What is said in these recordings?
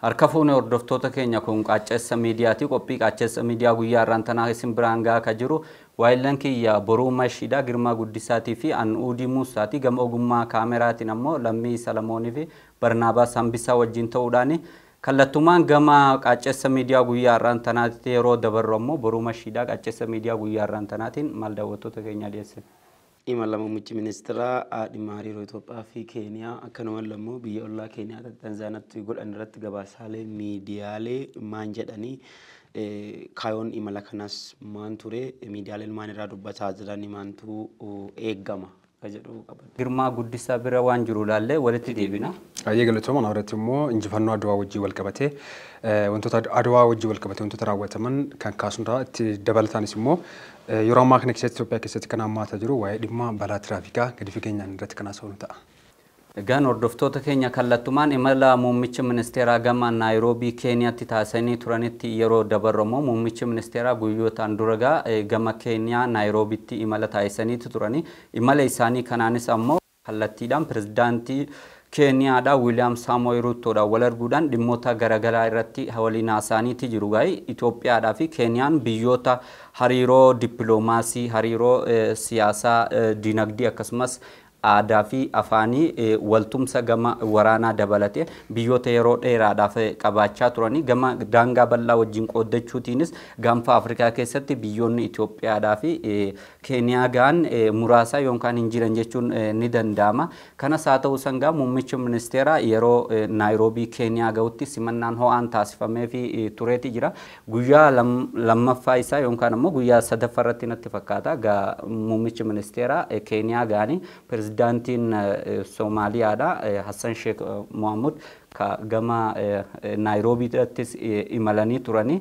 Harka fuune hordoftoota keenya, kun Qaaccessa Miidiyaati. Qophii Qaaccessa Miidiyaa guyyaa har'aan tanaa isin biraan gahaa ka jiru waayillan kiyya Boruu Mashiidha, Girmaa Guddisaatii fi An'uudii Muusaati. Gama ogummaa kaameraatiin ammoo Lammii Salamoonii fi Barnaabaas Hambisaa wajjin ta'uudhaani kallattumaan gama Qaaccessa Miidiyaa guyyaa har'aan tanaatti yeroo dabarru ammoo Boruu Mashiidha, Qaaccessa Miidiyaa guyyaa har'aan tanaatiin maal daawwattoota keenya dhiyeessine? Imala muummichi ministeeraa dhimma hariiroo Itoophiyaa fi Keeniyaa, akkanumallee immoo biyya ollaa Keeniyaa Tanzaaniyaatti godhan irratti gabaasaalee miidiyaalee maan jedhanii, kaayoon imala kanas maan ture, miidiyaaleen maan irraa dubbataa jiranii, maantu eeggama ka jedhu qaban. Girmaa Guddisaa bira waan jiru ilaallee walitti deebina. Baay'ee galatooma. Kana irratti immoo injifannoo Adwaa wajjin wal qabatee, wantoota Adwaa wajjin wal qabatee wantoota raawwataman kan kaasnudha. Itti dabalataanis immoo yeroo ammaa kana keessatti Itoophiyaa keessatti kan hammaataa jiru waa'ee dhimma balaa tiraafikaa gadi fageenyaan irratti kan haasofnu ta'a. Egaan hordoftoota keenya, kallattumaan imala muummichi ministeeraa gama Naayiroobii Keeniyaatti taasisanii turanitti yeroo dabarru immoo, muummichi ministeeraa guyyootaan dura gama Keeniyaa Naayiroobiitti imala taasisaniitu turani. Imala isaanii kanaanis ammoo kallattiidhaan pirezidaantii Keeniyaadhaa Wiiliyaam Saamo'ee Ruuttoodhaan wal arguudhaan dhimmoota garaagaraa irratti waliin haasa'aniiti jiru. Gaa'ii Itoophiyaadhaa fi Keeniyaan biyyoota hariiroo dippiloomaasii, hariiroo siyaasaa, dinagdee, akkasumas aadaa fi afaanii, waltumsa gama waraanaa dabalatee biyyoota yeroo dheeraadhaaf qabaachaa turanii, gama daangaa bal'aa wajjin qooddachuutiinis gaanfa Afrikaa keessatti biyyoonni Itoophiyaadhaa fi Keeniyaa ga'an muraasa yookaan hin jiran jechuun ni danda'ama. Kanas haa ta'u sangaa, muummichi ministeeraa yeroo Naayiroobii Keeniyaa ga'utti simannaan ho'aan taasifamee fi tureeti jira. Guyyaa lammaffaa isaa yookaan ammoo guyyaa sadaffaa irratti natti fakkaata muummichi ministeeraa Keeniyaa ga'anii pirezidaantiin Soomaaliyaadha Hassan Sheekh Mohaamud ka gama Naayiroobiittis imalanii turanii.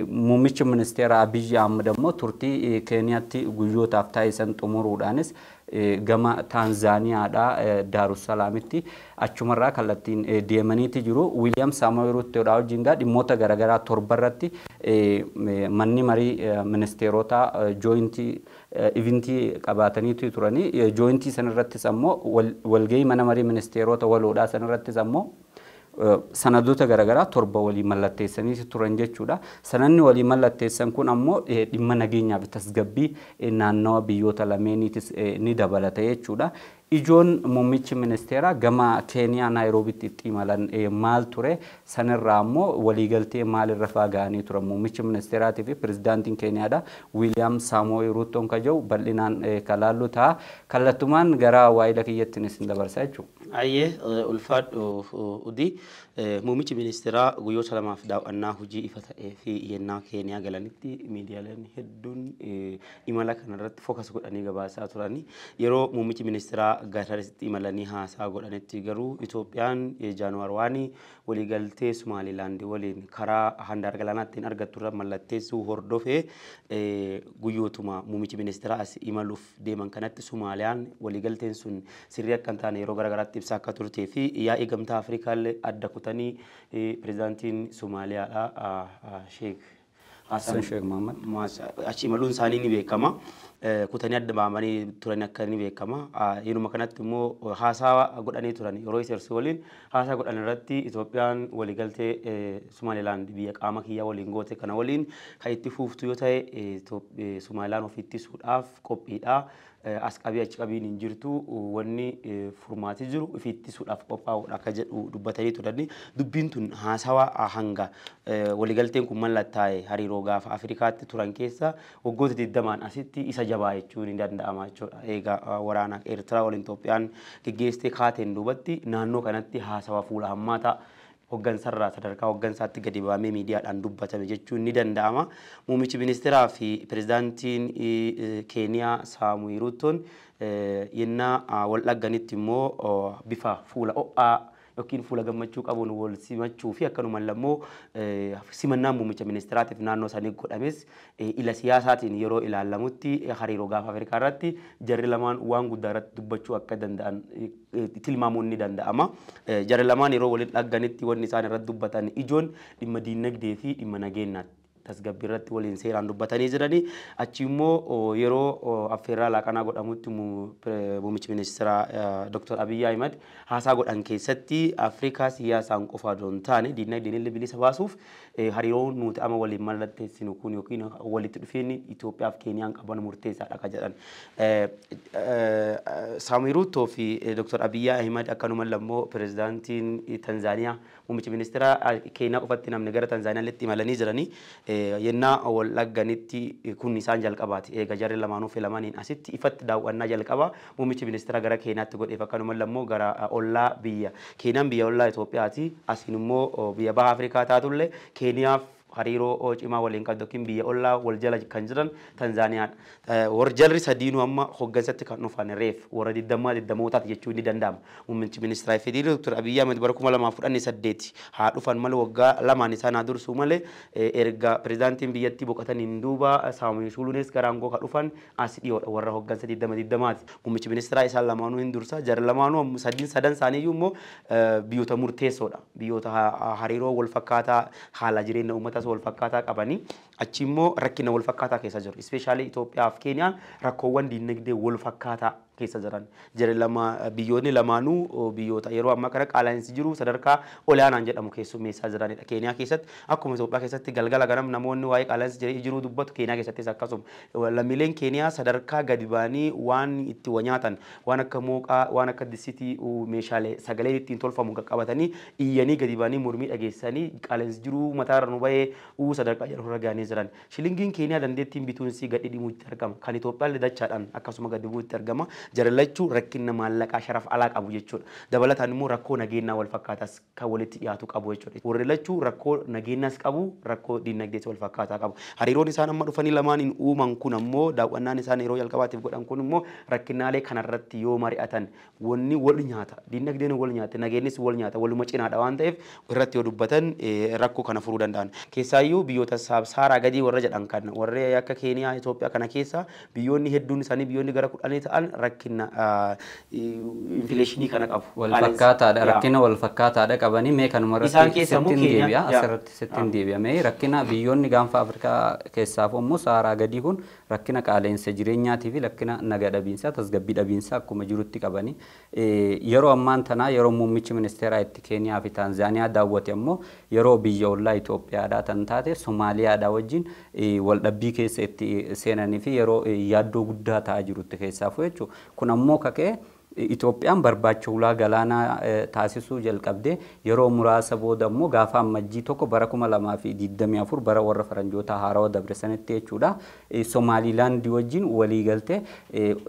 Muummichi ministeera Abiyyi Ahmad ammoo turtii Keeniyaatti guyyootaaf taasisan xumuruudhaanis gama Taanzaaniyaadha Daarussalaamitti achumarraa kallattiin deemaniiti jiru. Wiiliyaam Saamo'ee Ruuttoodhaa wajjin gaa dhimmoota garaagaraa 7 irratti manni marii ministeerotaa joint eventii qabaataniitu turanii. Jointii sanarrattis ammoo, walgahii mana marii ministeerota waloodhaa sanarrattis ammoo sanadoota garaagaraa 7 walii mallatteessanii turan jechuudha. Sanadni walii mallatteessan kun ammoo dhimma nageenyaa fi tasgabbii naannawa biyyoota lameeniitis ni dabalata jechuudha. Ijoon muummichi ministeeraa gama Keeniyaa Naayiroobitti itti imalan maal ture? Sanirraa ammoo waliigaltee maalirra faa ga'anii turan muummichi ministeeraatii fi pirezidaantiin Keeniyaadha Wiiliyaam Saamo'ee Ruuttoon ka jiru bal'inaan ka laallu ta'a. Kallattumaan gara waayila kiyyattiin isin dabarsa jechuudha. Ayyee, ulfaadhu Udii. Muummichi ministeeraa guyyoota lamaaf daawwannaa hojii ifa ta'ee fi yennaa Keeniyaa galanitti miidiyaaleen hedduun imala kanarratti focus godhanii gabaasaa turani. Yeroo muummichi ministeeraa garasitti imalanii haasaa godhanitti garuu Itoophiyaan January 1 waliigaltee Somaalilaand waliin karaa handaara galaanaattiin argattu irra mallatteessuu hordofee, guyyootuma muummichi ministeeraa as imaluuf deeman kanatti Somaaliyaan waliigalteen sun sirrii akka hin taane yeroo garaagaraatti ibsaa akka turtee fi yaa'ii Gamtaa Afrikaallee adda kutanii pirezidaantiin Somaaliyaadha Sheek Hassan Sheekh Mohammad achi imaluun isaanii ni beekama. Kutanii adda baamanii turan akka ni beekama. Yeruma kanatti immoo haasaa godhanii turan, yeroo isa waliin haasaa godhan irratti Itoophiyaan waliigaltee Somaalilaand biyya qaama kiyyaa waliin goote kana waliin kan itti fuuftu yoo ta'e, Somaalilaan of ittisuudhaaf qophiidha. As qabii achi qabiin hin jirtu, wanni furmaati jiru of ittisuudhaaf qophaa'uudha akka jedhu dubbatanii turani. Dubbiin tun haasawaa hanga waliigalteen kun mallattaa'e hariiroo gaafa Afrikaatti turan keessa waggoota 20n asitti isa jabaa jechuun ni danda'ama jechuudha. Egaa waraana Eertiraa waliin Itoophiyaan geggeessitee kaateen duubatti naannoo kanatti haasawaa fuula hammaataa hoggansarraa sadarkaa hoggansaatti gadi baamee miidiyaadhaan dubbatame jechuun ni danda'ama. Muummichi ministeeraa fi pirezidaantiin Keeniyaa Saamu'eel Ruuttoon yennaa wal dhagganitti immoo bifa fuula ho'aa yookiin fuula gammachuu qabuun wal simachuu fi akkanuma immoo simannaan muummicha ministeeraatiif naannoo sanii godhames ila siyaasaatiin yeroo ilaalamutti hariiroo gaafa Afrikaa irratti jarri lamaan waan guddaa irratti dubbachuu akka danda'an tilmaamuun ni danda'ama. Jarri lamaan yeroo waliin dhagganitti wanni isaan irratti dubbatan ijoon dhimma diinagdee fi dhimma nageenyaati. Tasgabbii irratti waliin seeraan dubbatanii jiranii. Achi immoo yeroo affeerraa laaqanaa godhamutti muummichi ministeeraa Dr. Abiyyi Ahimad haasaa godhan keessatti Afrikaa siyaasaan qofa osoo hin taane diinagdeen illee bilisa baasuuf hariiroon nuti amma waliin mallatteessinu kun yookiin walitti dhufeenyi Itoophiyaa fi Keeniyaan qaban murteessaadha kan jedhan. Saamu'eel Ruuttoo fi Dr. Abiyyi Ahimad akkanuma immoo pirezidaantiin Tanzaaniyaa muummichi ministeeraa Keeniyaa qofatti namni gara Tanzaaniyaatti imalanii jiranii yennaa wal dhagganitti kun isaan jalqabaati. Eega jarri lamaanuu filamaniin asitti ifatti daawwannaa jalqabaa muummichi ministeeraa gara Keeniyaatti godheef akkanuma immoo gara ollaa biyya Keeniyaan biyya ollaa Itoophiyaati. Asiin immoo biyya baha Afrikaa taatullee Keeniyaaf hariiroo cimaa waliin qabdu yookiin biyya ollaa wal jala kan jiran Tanzaaniyaadha. Warri jarri sadiinuu amma hoggansatti kan dhufan reef warra 20 20mootaati jechuun ni danda'ama. Muummichi ministeeraa FDR Dr. Abiyyi Ahmed bara 2018 haa dhufan malee waggaa lamaan isaan haa dursuu malee erga pirezidaantiin biyyattii boqotaniin duuba Saamu'eel Suluunis gara aangoo kan dhufan as dhiyoodha warra hoggansa 20 20maati. Muummichi ministeeraa isaan lamaanuu hin dursa jarri lamaanuu sadiin sadan isaaniiyyuu immoo biyyoota murteessoodha. Biyyoota hariiroo wal fakkaataa haala jireenya uummatas wal fakkaataa qabanii achi immoo rakkina wal fakkaataa keessa jiru. Ispeeshaalii Itoophiyaa fi Keeniyaan rakkoowwan diinagdee wal fakkaataa keessa jiran. Jara lama biyyoonni lamaanuu biyyoota yeroo ammaa kana qaala'insi jiru sadarkaa olaanaan jedhamu keessummeessaa jiranidha. Keeniyaa keessatti akkuma Itoophiyaa keessatti galgala ganam namoonni waa'ee qaala'insi jiruu dubbatu Keeniyaa keessattis akkasuma. Lammiileen Keeniyaa sadarkaa gadi ba'anii waan itti nyaatan waan akka mooqaa waan akka disitii meeshaalee sagaleen ittiin tolfamu qaqqabatanii iyyanii gadi ba'anii mormii dhageessanii qaala'insi jiruu mataarra nu bahee sadarkaa jedhu irra ga'anii jiran. Shilingiin Keeniyaa dandeettiin bituunsii gadi dhimuutti argama. Kan Itoophiyaa dachaadhaan akkasuma gadi bu'uutti argama. Jaralachuu rakkina maallaqaa sharaf alaa qabu jechuudha. Dabalataan immoo rakkoo nageenyaa wal fakkaatas kan walitti dhiyaatu qabu jechuudha. Warri lachuu rakkoo nageenyaas qabu rakkoo diinagdees wal fakkaataa qabu. Hariiroon isaan amma dhufanii lamaaniin uuman kun ammoo daawwannaan isaan yeroo jalqabaatiif godhan kun immoo rakkinaalee kanarratti yoo mari'atan wanni wal nyaata diinagdeen wal nyaata nageenyis wal nyaata waluma cinaadha waan ta'eef irratti yoo dubbatan rakkoo kana furuu danda'an. Keessaayyuu biyyoota saaraa gadii warra jedhan kan warri akka Keeniyaa Itoophiyaa kana keessa biyyoonni hedduun isaanii biyyoonni gara 10 ta'an rakkina infileeshinii kana qabu. Wal fakkaataadha rakkina wal fakkaataadha qabanii mee kanuma irratti sittiin deebi'a asirratti sittiin deebi'a mee rakkina biyyoonni gaanfa Afrikaa keessaaf immoo saaraa gadii kun rakkina qaala'insa jireenyaatii fi rakkina naga dhabiinsaa tasgabbii dhabiinsaa akkuma jirutti qabanii yeroo ammaan tanaa yeroo muummichi ministeeraa itti Keeniyaa fi Taanzaaniyaa daawwate ammoo yeroo biyya ollaa Itoophiyaadhaa tan taate Somaaliyaadhaa wajjin waldhabbii keessa itti seenanii fi yeroo yaaddoo guddaa ta'aa jirutti keessaafuu jechuudha. Kun ammoo kakee Itoophiyaan barbaacha ulaa galaanaa taasisuu jalqabdee yeroo muraasa booda immoo gaafa ammajjii 1 bara 2024 bara warra faranjoota haarawaa dabre sanitti jechuudha. Somaalilaandii wajjin walii galtee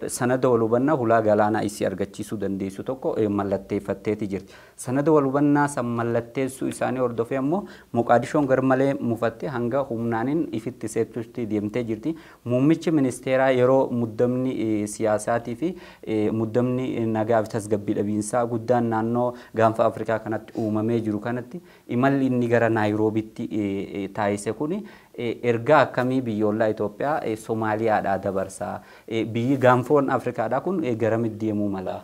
sanada wal hubannaa ulaa galaanaa isii argachiisuu dandeessu tokko mallatteeffatteeti jirti. Sanada wal hubannaa san mallatteessuu isaanii hordofee ammoo Moqaadishoon garmalee mufattee hanga humnaaniin ifitti seettutti deemtee jirti. Muummichi ministeeraa yeroo muddamni siyaasaatii fi muddamni nagaa fi tasgabbii dhabiinsaa guddaan naannoo gaanfa Afrikaa kanatti uumamee jiru kanatti imalli inni gara Naayiroobitti taasise kuni ergaa akkamii biyyoolaa Itoophiyaa Somaaliyaadhaa dabarsaa biyyi gaanfoon Afrikaadhaa kun garamitti deemuu mala?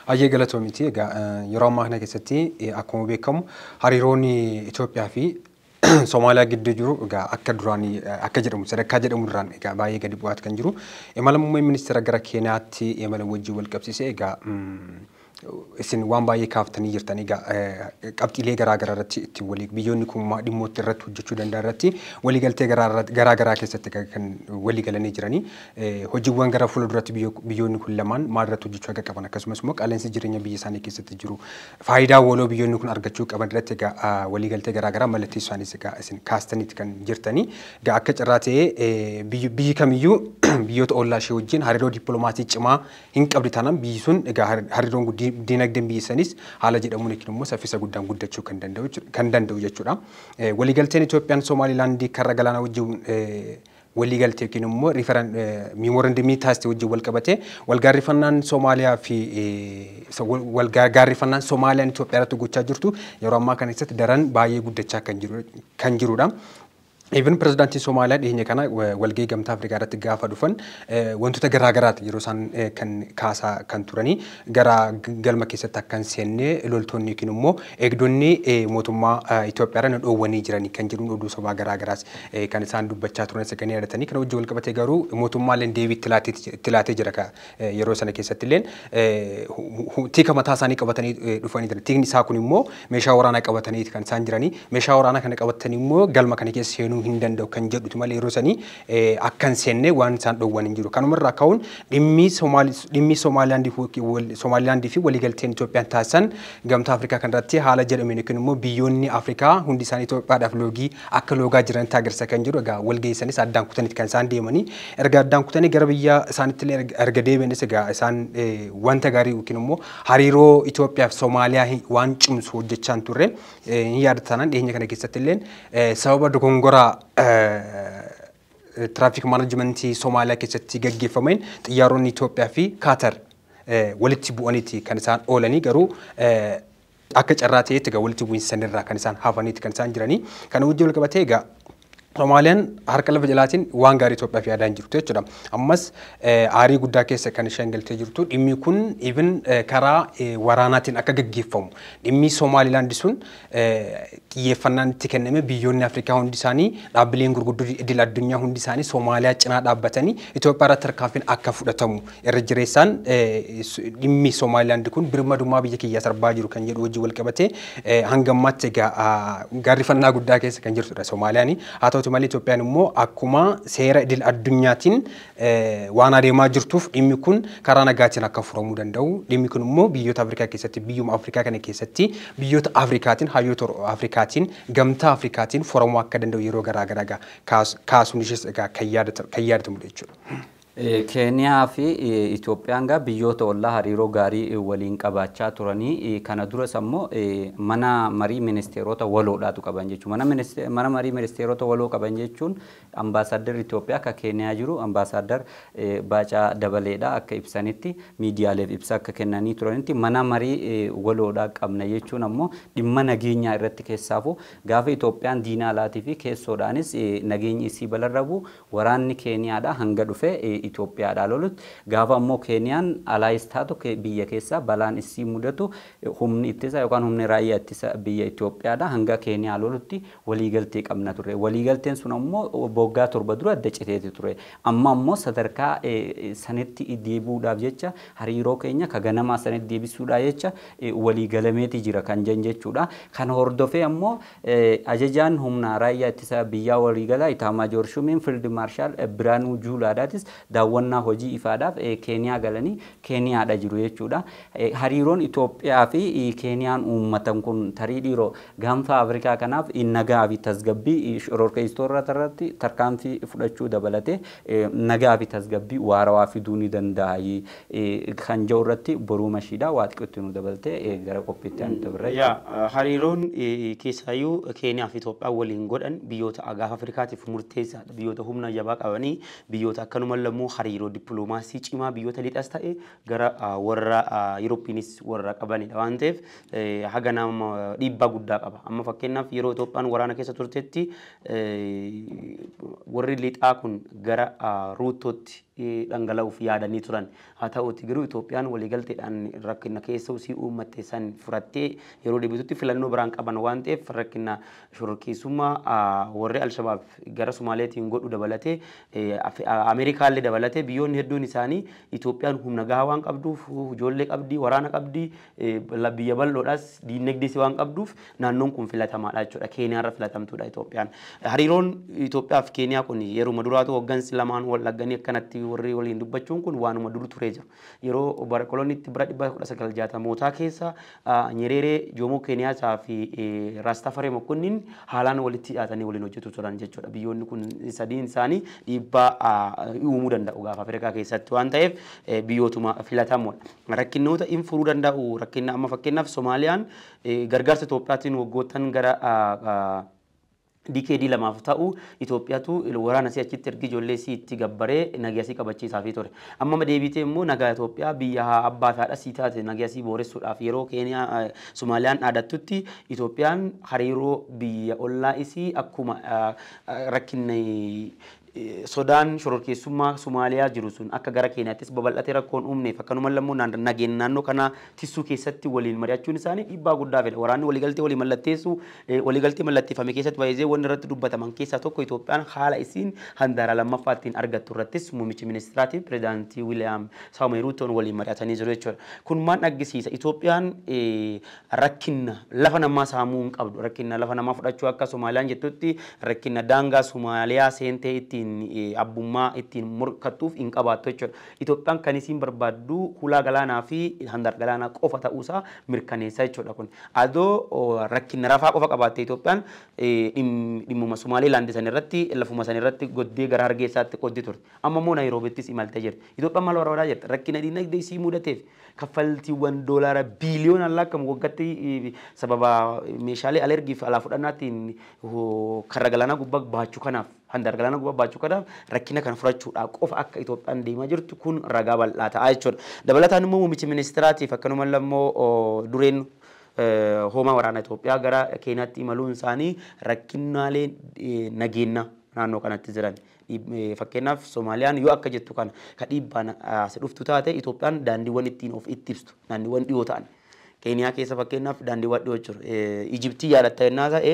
Ayyee galatoomiti. Egaa yeroo ammaa kana keessatti akkuma beekamu hariiroon Itoophiyaa fi Somaaliyaa gidduu jiru egaa akka duraanii akka jedhamu sadarkaa jedhamu duraan egaa baay'ee gadi bu'aati kan jiru. Imala muummee ministeera gara Keeniyaatti imala wajjin wal qabsiisee egaa isin waan baay'ee kaaftanii jirtan egaa qabxiilee garaa garaa irratti itti walii biyyoonni kun dhimmoota irratti hojjechuu danda'an irratti waliigaltee garaa garaa keessatti kan walii galanii jiranii hojiiwwan gara fuulduratti biyyoonni kun lamaan maal irratti hojjechuu akka qaban akkasumas immoo qaala'insi jireenya biyya isaanii keessatti jiru faayidaa waloo biyyoonni kun argachuu qaban irratti egaa waliigaltee garaa garaa mallatteessuu isaaniis egaa isin kaastaniiti kan jirtanii egaa akka carraa ta'ee biyyi kamiyyuu biyyoota ollaa ishee wajjin hariiroo dippiloomaasii cimaa hin qabdi taanaan biyyi sun egaa hariiroon diinagdeen biyya sanis haala jedhamuun yookiin immoo saffisa guddaan guddachuu kan danda'u jechuudha. Waliigalteen Itoophiyaan Somaalilaandii karra galaanaa wajjin waliigaltee yookiin immoo miimoorandimii taasise wajjin wal qabatee walgaarrifannaan Somaaliyaa fi walgaarrifannaan Somaaliyaan Itoophiyaa irratti gochaa jirtu yeroo ammaa kana keessatti daran baay'ee guddachaa kan jirudha. Even pirezidaantiin Somaaliyaa dhiyeenya kana walgahii Gamtaa Afrikaa irratti gaafa dhufan wantoota garaa garaati yeroo isaan kan kaasaa kan turanii, gara galma keessatti akka hin seenne loltoonni yookiin immoo eegdonni mootummaa Itoophiyaa irra dhoowwanii jiranii kan jedhuun oduu sobaa garaa garaas kan isaan dubbachaa turan isa kan yaadatanii. Kana wajjin wal qabatee garuu mootummaaleen deebii itti laatee jira. Yeroo sana keessatti illeen tika mataa isaanii qabatanii dhufanii jiran. Tikni isaa kun immoo meeshaa waraanaa qabatanii kan isaan jiranii, meeshaa waraanaa kana qabatanii immoo galma kana keessa seenuu hin danda'u kan jedhutu malee yeroo sanii akka hin seenne waan isaan dhoowwan hin jiru. Kanumarraa ka'uun dhimmi Somaalilaandii fi waliigalteen Itoophiyaan taasisan Gamtaa Afrikaa kanarratti haala jedhameen yookiin immoo biyyoonni Afrikaa hundi isaanii Itoophiyaadhaaf loogii akka loogaa jiran agarsiisa kan jiru. Egaa walgeessanis addaan kutanitti kan isaan deemanii, erga addaan kutanii gara biyya isaaniitti illee erga deebi'anis, egaa isaan wanta gaarii yookiin immoo hariiroo Itoophiyaa fi Somaaliyaa waan cimsu hojjechaa hin turre. Hin yaadatanan, dhiyeenya kana keessatti illeen sababa dogongoraa traffic managementii Somaaliyaa keessatti gaggeeffameen xiyyaaronni Itoophiyaa fi Kaatar walitti bu'aniiti kan isaan oolanii, garuu akka carraa ta'etti egaa walitti bu'iinsa sanirraa kan isaan hafaniiti kan isaan jiranii. Kana wajjin wal qabatee egaa Somaaliyaan harka lafa jalaatiin waan gaarii Itoophiyaaf yaadaa hin jirtu jechuudha. Ammas aarii guddaa keessa kan isheen galtee jirtu, dhimmi kun even karaa waraanaatiin akka gaggeeffamu, dhimmi Somaalilaandi sun xiyyeeffannaan itti kenname, biyyoonni Afrikaa hundi isaanii, dhaabbileen gurguddoo idil addunyaa hundi isaanii Somaaliyaa cinaa dhaabbatanii Itoophiyaa irratti tarkaanfiin akka fudhatamu, irra jireessaan dhimmi Somaalilaandi kun birmadummaa biyya kiyyaa sarbaa jiru kan jedhu wajjin wal qabatee hanga ammaatti egaa gaarrifannaa guddaa keessa kan jirtudha Somaaliyaan. Haa ta'uti malee Itoophiyaan immoo akkuma seera idil addunyaatiin waan adeemaa jirtuuf dhimmi kun karaa nagaatiin akka furamuu danda'u, dhimmi kun immoo biyyoota Afrikaa keessatti, biyyuma Afrikaa kana keessatti, biyyoota Afrikaatiin, hayyoota Afrikaatiin, Gamtaa Afrikaatiin furamuu akka danda'u yeroo garaa garaa kaasuun ishees egaa kan yaadatamudha jechuudha. Keeniyaa fi Itoophiyaan gaa biyyoota ollaa hariiroo gaarii waliin qabaachaa turanii, kana duras ammoo mana marii ministeerota waloodhaatu qaban jechuudha. Mana marii ministeerota waloo qaban jechuun ambaasaaddarri Itoophiyaa akka Keeniyaa jiru, ambaasaadar Baacaa Dabaleedha, akka ibsanitti, miidiyaaleef ibsa akka kennanii turanitti, mana marii waloodhaa qabna jechuun ammoo dhimma nageenyaa irratti, keessaafu gaafa Itoophiyaan diina alaatii fi keessoodhaanis nageenyi isii balarrabu, waraanni Keeniyaadha hanga dhufe Itoophiyaadhaa lolutti, gaafa ammoo Keeniyaan alaayis taatu biyya keessaa balaan isii mudatu, humni ittisa yookaan humni raayyaa ittisa biyya Itoophiyaadha hanga Keeniyaa lolutti waliigaltee qabna ture. Waliigalteen sun ammoo waggaa 7 dura adda citeeti ture. Amma ammoo sadarkaa sanitti deebi'uudhaaf jecha, hariiroo keenya ka ganamaa sanitti deebisuudhaaf jecha waliigalameeti jira kan jan jechuudha. Kana hordofee ammoo ajajaan humna raayyaa ittisa biyyaa waliigalaa Itaamaajoor Shumiin Fiild Maarshaal Biraanuu Juulaadhaatis daawwannaa hojii ifaadhaaf Keeniyaa galanii Keeniyaadha jiru jechuudha. Hariiroon Itoophiyaa fi Keeniyaan uummatan kun tarii dhiiroo gaanfa Afrikaa kanaaf nagaa fi tasgabbii, shororkeessitoota irratti tarkaanfii fudhachuu dabalatee nagaa fi tasgabbii waarawaa fiduu ni danda'a kan jedhu irratti boruu mashiidhaa waa xiqqootti nu dabaltee gara qophiitti aan dabarra. Yaa, hariiroon keessaayyuu Keeniyaa fi Itoophiyaa waliin godhan biyyoota gaafa Afrikaatiif murteessaadha. Biyyoota humna jabaa qabanii, biyyoota akkanuma lammoo hariiroo dippiloomaasii cimaa biyyoota lixas ta'e gara warra Yurooppiyaanis warra qabanidha waan ta'eef haga nama dhiibbaa guddaa qaba. Amma fakkeenyaaf yeroo Itoophiyaan waraana keessa turtetti warri lixaa kun gara Ruuttootti dhangala'uuf yaadanii turan. Haa ta'uuti garuu Itoophiyaan waliigalteedhaan rakkina keessa usii uummatte san furattee yeroo deebitutti filannoo biraan qaban waan ta'eef, rakkina shororkeessummaa warri Alshabaab gara Somaaleetiin godhu dabalatee, Ameerikaallee dabalatee, biyyoonni hedduun isaanii Itoophiyaan humna gahaa waan qabduuf, ijoollee qabdi, waraana qabdi, biyya bal'oodhaas diinagdees waan qabduuf naannoon kun filatamaadha jechuudha. Keeniyaarra filatamtuudha Itoophiyaan. Hariiroon Itoophiyaa fi Keeniyaa kun yeruma duraatu hoggansi lamaan wal dhagganii akkanatti warri waliin dubbachuun kun waanuma dur turee jira. Yeroo bara koloniitti bara 1960mootaa keessa Nyerere, Joomoo Keeniyaataa fi Raastafaree Mokonnin haalaan walitti dhiyaatanii waliin hojjetu turan jechuudha. Biyyoonni kun sadiin isaanii dhiibbaa uumuu danda'u gaafa Afrikaa keessatti waan ta'eef biyyootuma filatamoodha. Rakkinoota in furuu danda'u, rakkina amma fakkeenyaaf Somaaliyaan gargaarsa Itoophiyaatiin waggoottan gara DKD lamaaf ta'u Itoophiyaatu waraana isii achitti ergi ijoollee isii itti gabbaree nagaa isii qabachiisaafii ture. Amma deebitee immoo nagaa Itoophiyaa biyya abbaa fi haadha isii taate nagaa isii booressuudhaaf yeroo Keeniyaa Somaaliyaan dhaadattutti Itoophiyaan hariiroo biyya ollaa isii akkuma rakkinni sodaan shororkeessummaa Somaaliyaa jiru sun akka gara Keeniyaattis babal'atee rakkoon uumneef akkanuma immoo nageenya naannoo kanaa tissuu keessatti waliin mari'achuun isaanii dhiibbaa guddaa fida. Waraanni waliigaltee walii mallatteessu waliigaltee mallatteeffame keessatti baay'ee wanni irratti dubbataman keessaa tokko Itoophiyaan haala isiin handaara lammaffaa ittiin argattu irrattis muummichi ministeeraatii fi pirezidaantii Wiiliyaam Saamo'eel Ruutoon waliin mari'atanii jiru jechuudha. Kun maal agarsiisa? Itoophiyaan rakkina lafa namaa saamuu hin qabdu. Rakkina lafa namaa fudhachuu akka Somaaliyaan jettutti rakkina daangaa Somaaliyaa seentee ittiin abbummaa ittiin morkattuuf hin qabaattu jechuudha. Itoophiyaan kan isiin barbaaddu hulaa galaanaa fi handaara galaanaa qofa ta'uusaa mirkaneessa jechuudha kun. Adoo rakkina rafaa qofa qabaatte Itoophiyaan dhimmuma Somaalilaand san irratti lafuma san irratti goddee gara Hargeysaatti qoddee turte. Amma immoo Naayiroobiittis imaltee jirti. Itoophiyaan maal barbaadaa jirti? Rakkina dinagdee isii mudateef kaffaltiiwwan doolaara biiliyoonaan lakkaa'amu waggaatti sababa meeshaalee alergiif alaa fudhannaatiin karra galaanaa gubbaa baachuu kanaaf handaara galaanaa gubbaa baachuu kanaaf rakkina kana furachuudhaaf qofa akka Itoophiyaan deemaa jirtu kun ragaa bal'aa ta'a jechuudha. Dabalataan immoo muummichi ministeeraatiif akkanuma immoo dureen hoomaa waraana Itoophiyaa gara Keeniyaatti imaluun isaanii rakkinaalee nageenya naannoo kanatti jiran. Fakkeenyaaf Somaaliyaan yoo akka jettu kana ka dhiibbaan as dhuftu taate Itoophiyaan daandiiwwan ittiin of ittibstu daandiiwwan dhiyoo ta'an. Keeniyaa keessa fakkeenyaaf daandiiwwan dhiyoo jiru. Ijiptii yaadatta yennaa ta'e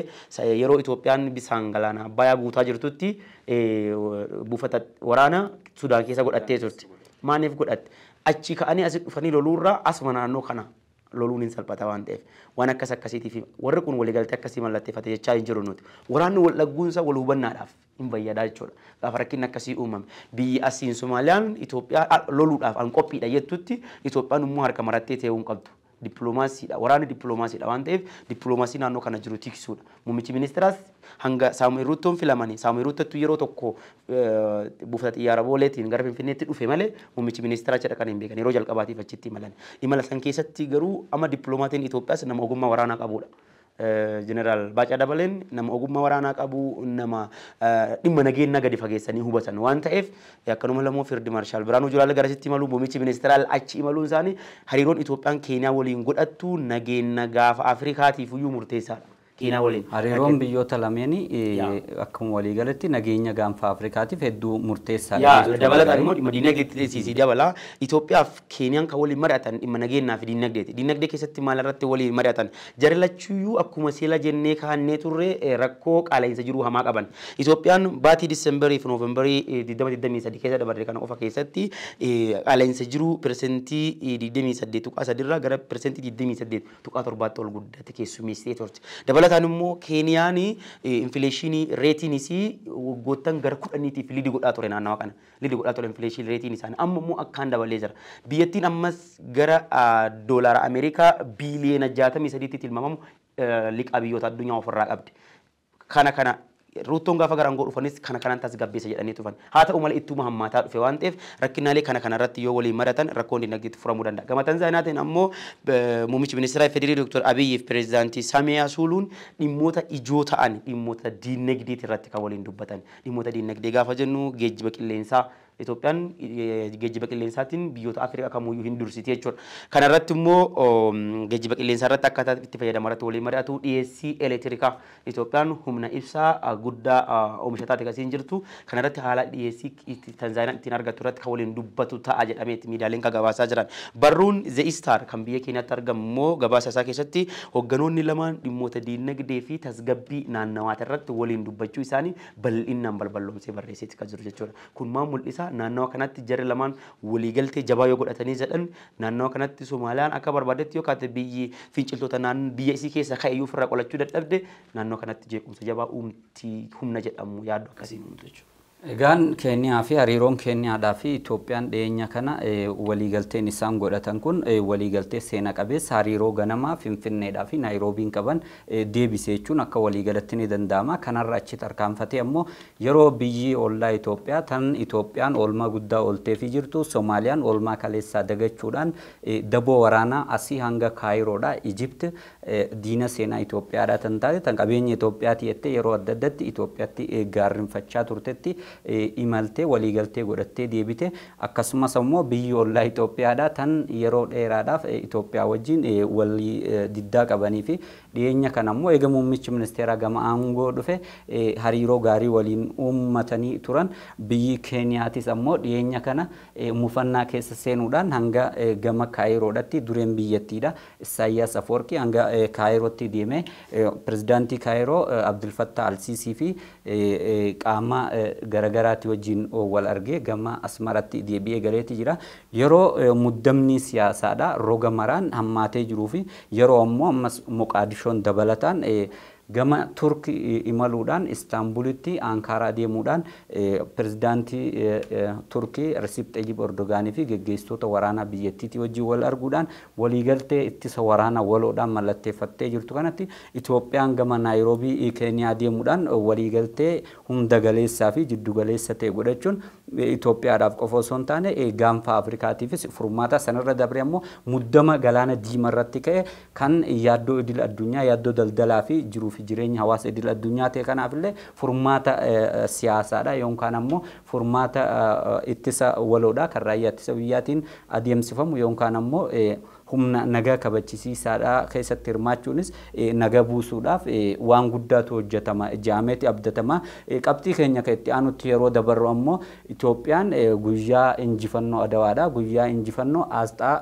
yeroo Itoophiyaan bisaan galaana Abbayyaa guutaa jirtutti buufata waraana Sudaan keessa godhattee turte. Maaliif godhatte? Achi ka'anii asi dhufanii loluurraa asuma naannoo kana loluun hin salphata waan ta'eef waan akkas akkasiitiif warri kun waliigaltee akkasii mallatteeffate jechaa hin jiru nuti. Waraanni wal dhagguunsa wal hubannaadhaaf hin fayyadaa jechuudha. Gaafa rakkinni akkasii uumame biyyi asiin Somaaliyaan Itoophiyaa loluudhaaf an qophiidha jettutti Itoophiyaan immoo harka marattee ta'uu hin qabdu. Dippiloomaasiidha. Waraanni dippiloomaasiidha waan ta'eef dippiloomaasii naannoo kana jiru tiksuudha. Muummichi ministeeraas hanga Saamu'eel Ruutoon filamanii Saamu'eel Ruutottu yeroo tokko buufata xiyyaara Booleetiin gara Finfinneetti dhufe malee muummichi ministeeraa jedha kan hin beekan yeroo jalqabaatiif achitti imalan. Imala san keessatti garuu amma dippiloomaatiin Itoophiyaas nama ogummaa waraanaa qabudha. Jeneraal Baacaa Dabaleen nama ogummaa waraanaa qabu nama dhimma nageenyaa gadi fageessanii hubatan waan ta'eef akkanuma lamoo Fiild Maarshaal Biraanuu Juulaa garasitti imaluu muummichi ministeeraa achi imaluun isaanii hariiroon Itoophiyaan Keeniyaa waliin godhattu nageenya gaafa Afrikaatiif iyyuu murteessaadha. Keeniyaa waliin. Hariiroon biyyoota lameenii akkuma waliigalatti nageenya gaanfa Afrikaatiif hedduu murteessaadha. Dabalataan immoo dhimma diinagdeetti siisii dabala. Itoophiyaaf Keeniyaan kan waliin mari'atan dhimma nageenyaa fi diinagdeeti. Diinagdee keessatti maal irratti waliin mari'atan? Jarri lachuuyyuu akkuma seela jennee kaannee turre rakkoo qaala'insa jiruu hamaa qaban. Itoophiyaan baatii Disembarii fi Noovembarii 2023 keessa dabarre kana qofa keessatti qaala'insa jiruu persentii 28.3 irraa gara persentii 28.7 ol guddate keessummeessitee turte. Dabalataan immoo Keeniyaan infileeshinii reetiin isii waggoottan gara 10tiif liidii godhaa ture naannawa kana. Liidii godhaa ture infileeshinii reetiin isaanii amma immoo akkaan dabalee jira. Biyyattiin ammas gara doolaara Ameerikaa biiliyoona 63tti tilmaamamu liqaa biyyoota addunyaa ofirraa qabdi. Kana kana Ruutoon gaafa gara aangoo dhufanis kana kanaan tasgabbeessa jedhanii tufan. Haa ta'u malee ittuma hammaataa dhufe waan ta'eef rakkinaalee kana kanarratti yoo waliin mari'atan rakkoon dinagdeetti furamuu danda'a. Gama Tanzaaniyaatiin ammoo muummichi ministeeraa Federii Dr. Abiyyi fi pirezidaantii Samiyaa Suluun dhimmoota ijoo ta'an dhimmoota dinagdeetii irratti kan waliin dubbatan. Dhimmoota dinagdee gaafa jennu geejjiba qilleensaa Itoophiyaan geejjiba qilleensaatiin biyyoota Afrikaa kamuyyuu hin dursiti jechuudha. Kana irratti immoo geejjiba qilleensaa irratti akkaataa itti fayyadamu irratti waliin mari'atu dhiyeessii elektirikaa Itoophiyaan humna ibsaa guddaa oomishataa akkasiin jirtu. Kana irratti haala dhiyeessii Tanzaaniyaan ittiin argattu irratti kan waliin dubbatu ta'a jedhameeti miidiyaaleen kan gabaasaa jiran. Barruun The Star kan biyya keenyatti argamu immoo gabaasa isaa keessatti hoogganoonni lamaan dhimmoota diinagdee fi tasgabbii naannawaati irratti waliin dubbachuu isaanii bal'inaan balballoomsee barreesseeti kan jiru jechuudha. Kun maal mul'isa? Naannawa kanatti jarri lamaan waliigaltee jabaa yoo godhatanii jedhan naannawa kanatti Somaaliyaan akka barbaadetti yoo kaate biyyi finciltoota naannoo biyya isii keessa ka'e iyyuu ofirraa qolachuu dadhabde naannoo kanatti jeequmsa jabaa uumti humna jedhamu yaaddu akkasiin uumtu jechuudha. Egaan Keeniyaa fi hariiroon Keeniyaadhaa fi Itoophiyaan dhiyeenya kana waliigalteen isaan godhatan kun waliigaltee seena qabeessa hariiroo ganamaa Finfinneedhaa fi Naayiroobiin qaban deebisee jechuun akka waliigalatti ni danda'ama. Kanarra achi tarkaanfatee ammoo yeroo biyyi ollaa Itoophiyaa tan Itoophiyaan oolmaa guddaa oolteefii jirtu Soomaaliyaan oolmaa kaleessaa dagachuudhaan daboo waraanaa asii hanga Kaayiroodhaa Ijipt diina seenaa Itoophiyaadhaa tan taate tan qabeenya Itoophiyaati jettee yeroo adda addaatti Itoophiyaatti gaarrinfachaa turtetti imaltee waliigaltee godhattee deebite. Akkasumas ammoo biyyi ollaa Itoophiyaadhaa tan yeroo dheeraadhaaf Itoophiyaa wajjin walii diddaa qabanii fi dhiyeenya kana ammoo eega muummichi ministeeraa gama aangoo dhufe hariiroo gaarii waliin uummatanii turan biyyi Keeniyaatis ammoo dhiyeenya kana mufannaa keessa seenuudhaan hanga gama Kaayiroodhatti dureen biyyattiidha Isaayyaas Afoorqii hanga Kaayirootti deemee pirezidaantii Kaayiroo Abdulfattah Alsiisii fi qaama garagaraatti wajjin wal argee gama Asmaratti deebi'ee galeeti jira. Yeroo muddamni siyaasaadha roga maraan hammaatee jiruu fi yeroo ammoo ammas Moqaadishoon dabalataan gama Turk imaluudhaan Istaanbulitti Ankaraa deemuudhaan pirezidaantii Turkii Recep Tayyip Erdogaanii fi geggeessitoota waraanaa biyyattiitii wajjin wal arguudhaan waliigaltee ittisa waraanaa waloodhaan mallatteeffattee jirtu kanatti Itoophiyaan gama Naayiroobii Keeniyaa deemuudhaan waliigaltee hunda galeessaa fi jiddu galeessa ta'e godhachuun Itoophiyaadhaaf qofa osoo hin taane gaanfa Afrikaatiifis furmaata sanarra dabre ammoo muddama galaana diimaa irratti ka'e kan yaaddoo idil addunyaa yaaddoo daldalaa fi jiruu fi jireenya hawaasa idil addunyaa ta'e kanaaf illee furmaata siyaasaadha yookaan ammoo furmaata ittisa waloodha kan raayyaa ittisa biyyaatiin adeemsifamu yookaan ammoo humna nagaa kabachisiisaadha keessatti hirmaachuunis nagaa buusuudhaaf waan guddaatu hojjetama jaameeti abdatama. Qabxii keenya kan itti aanutti yeroo dabarru ammoo Itoophiyaan guyyaa injifannoo Adawaadha. Guyyaa injifannoo aasxaa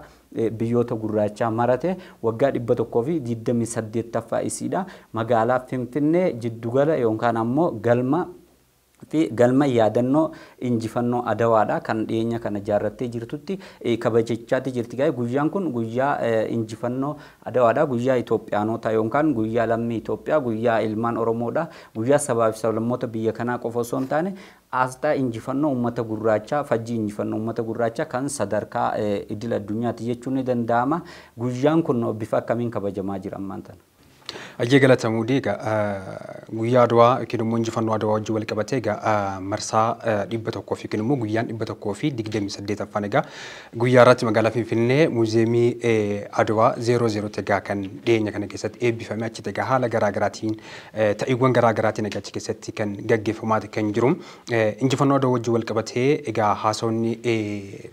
biyyoota gurraachaa marate waggaa 128ffaa isiidha. Magaalaa Finfinnee jiddugala yookaan ammoo galma fi galma yaadannoo injifannoo Adawaadha kan dhiyeenya kana ijaarrattee jirtutti kabajachaati jirti. Guyyaan kun guyyaa injifannoo Adawaadha. Guyyaa Itoophiyaanota yookaan guyyaa lammii Itoophiyaa, guyyaa ilmaan Oromoodha. Guyyaa sabaa fi sablammoota biyya kanaa qofa osoo hin taane aasxaa injifannoo uummata gurraachaa, fajjii injifannoo uummata gurraachaa kan sadarkaa idil addunyaatti jechuun ni danda'ama. Guyyaan kun bifa akkamiin kabajamaa jira ammaan tana? Ayyee galatamuu egaa guyyaa Adwaa yookiin immoo injifannoo Adwaa wajjin wal qabatee egaa marsaa 100 yookiin immoo guyyaan 128ffaan egaa guyyaa irratti magaalaa Finfinnee muuziyeemii Adwaa 00 egaa kan dhiyeenya kana keessatti eebbifame achitti egaa haala garaagaraatiin ta'iiwwan garaagaraatiin egaa achi keessatti kan gaggeeffamaa kan jiru. Injifannoo Adwaa wajjin wal qabatee egaa haasawni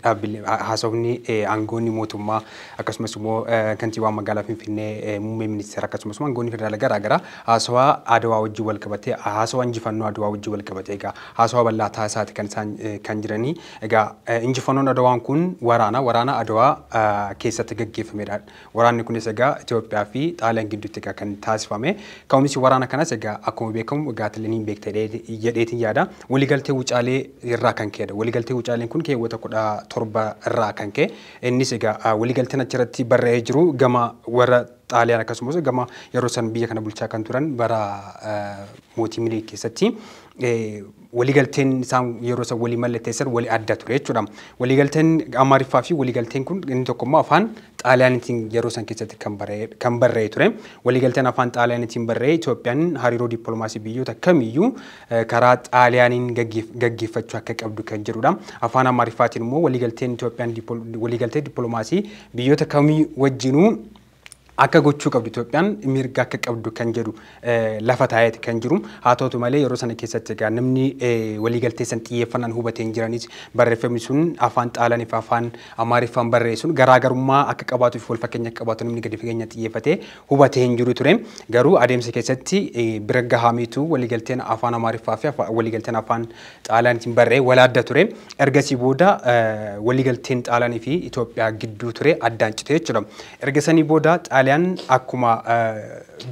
dhaabbilee haasawni aangoonni mootummaa akkasumas immoo kantiibaa magaalaa Finfinnee muummee ministeera akkasumas aangoonni federaala garaagaraa haasawaa Adwaa wajjin wal qabatee haasawaa injifannoo Adwaa wajjin wal qabatee egaa haasawaa bal'aa taasisaati kan isaan kan jiranii. Egaa injifannoon Adwaan kun waraana Adwaa keessatti gaggeeffamedha. Waraanni kunis egaa Itoophiyaa fi Xaaliyaan gidduutti egaa kan taasifame. Ka'umsi waraana kanas egaa akkuma beekamu egaa tiliniin beekta jedheetiin yaada. Waliigaltee Wucaalee irraa kan ka'edha. Waliigaltee Wucaaleen kun keewwata 17 irraa kan ka'e. Innis egaa waliigalteen achirratti barreeffamee jiru gama warra Xaaliyaan akkasumas gama yeroo san biyya kana bulchaa kan turan bara mootii Minilik keessatti waliigalteen isaan yeroo san walii mallatteessan walii adda ture jechuudha. Waliigalteen Amaariffaa fi waliigalteen kun inni tokko immoo afaan Xaaliyaaniitiin yeroo san keessatti kan barreeffame ture. Waliigalteen afaan Xaaliyaaniitiin barreeffame Itoophiyaan hariiroo dippiloomaasii biyyoota kamiyyuu karaa Xaaliyaaniin gaggeeffachuu akka qabdu kan jedhudha. Afaan Amaariffaatiin immoo waliigalteen Itoophiyaan waliigaltee dippiloomaasii biyyoota kamii wajjinuu akka gochuu qabdu Itoophiyaan mirga akka qabdu kan jedhu lafa taa'eeti kan jiru. Haa ta'utu malee yeroo sana keessatti egaa namni waliigaltee san xiyyeeffannaan hubatee hin jiranis barreeffamni sun afaan Xaaliyaanii fi afaan Amaariffaan barreessuun garaagarummaa akka qabaatuu fi wal fakkeenya akka qabaatu namni gadi fageenya xiyyeeffatee hubatee hin jiru ture. Garuu adeemsa keessatti bira gahameetu waliigalteen afaan Amaariffaa fi waliigalteen afaan Xaaliyaaniitiin barreeffame wal adda ture. Ergasii booda waliigalteen Xaaliyaanii fi Itoophiyaa gidduu ture addaan cite jechuudha. Erga sanii booda Xaaliyaan akkuma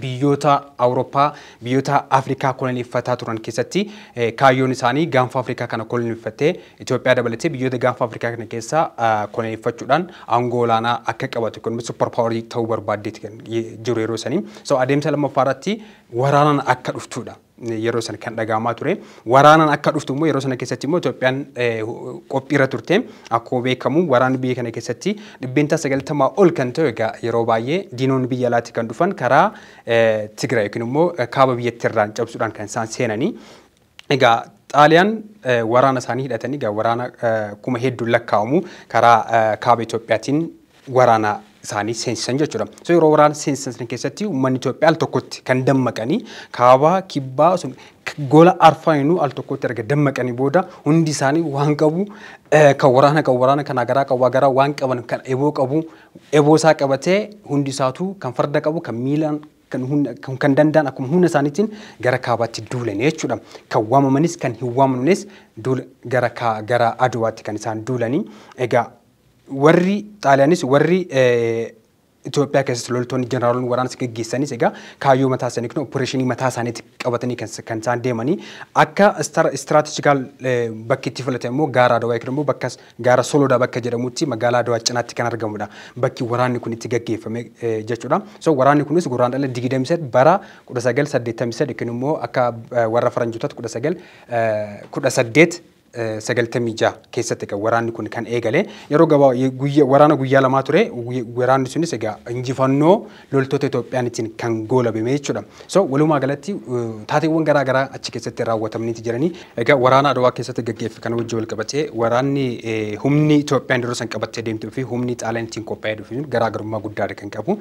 biyyoota Awurooppaa biyyoota Afrikaa koloneeffataa turan keessatti kaayyoon isaanii gaanfa Afrikaa kana koloneeffattee Itoophiyaa dabalatee biyyoota gaanfa Afrikaa kana keessa koloneeffachuudhaan aangoo olaanaa akka qabatu kun super powerii ta'uu barbaaddeeti kan jiru yeroo sanii. So adeemsa lammaffaa irratti waraanaan akka dhuftudha. yeroo sana kan dhagahamaa ture. Waraanaan akka dhuftu immoo yeroo sana keessatti immoo Itoophiyaan qophiirra turte. Akkuma beekamu waraanni biyya kana keessatti 90% ol kan ta'e egaa yeroo baay'ee diinonni biyya alaatti kan dhufan karaa Tigraay yookiin immoo kaaba biyyattiirraan cabsuudhaan kan isaan seenanii. Egaa Xaaliyaan waraana isaanii hidhatanii egaa waraana kuma hedduun lakkaa'amu karaa kaaba Itoophiyaatiin waraana isaanii seensisan jechuudha. So yeroo waraana seensisan keessatti uummanni Itoophiyaa al tokkotti kan dammaqanii kaabaa kibbaa gola arfaninuu al tokkotti erga dammaqanii booda hundi isaanii waan qabu kan waraana kan waraana kan agaraa kan wagaraa waan qaban kan eboo qabu eboo isaa qabatee hundi isaatu kan farda qabu kan miilaan kan danda'an akkuma humna isaaniitiin gara kaabaatti duulan jechuudha. Kan waamamanis kan hin waamamnes gara Aduwaatti kan isaan duulanii. Egaa warri Xaaliyaanis warri Itoophiyaa keessatti loltoonni jeneraalonni waraana gaggeessanis egaa kaayyoo mataa isaanii kun opereeshinii mataa isaaniitti qabatanii kan isaan deemanii akka istiraatejikaal bakki itti filate immoo gaara Adawaa yookiin immoo bakka gaara Solodaa bakka jedhamutti magaalaa Adawaa cinaatti kan argamudha. Bakki waraanni kun itti gaggeeffame jechuudha. So waraanni kunis guraandhala 23 bara 1983 yookiin immoo akka warra faranjootaatti 1918 96 keessatti egaa waraanni kun kan eegale yeroo gabaa waraana guyyaa lamaa ture. Waraanni sunis egaa injifannoo loltoota Itoophiyaan ittiin kan goolabame jechuudha. So walumaa galatti taateewwan garaa garaa achi keessatti raawwatamaniiti jiranii. Egaa waraana Adawaa keessatti gaggeeffe kana wajjin wal qabatee waraanni humni Itoophiyaan yeroo san qabattee deemtuu fi humni Xaaliyaan ittiin qophaa'ee dhufu garaagarummaa guddaadha kan qabu.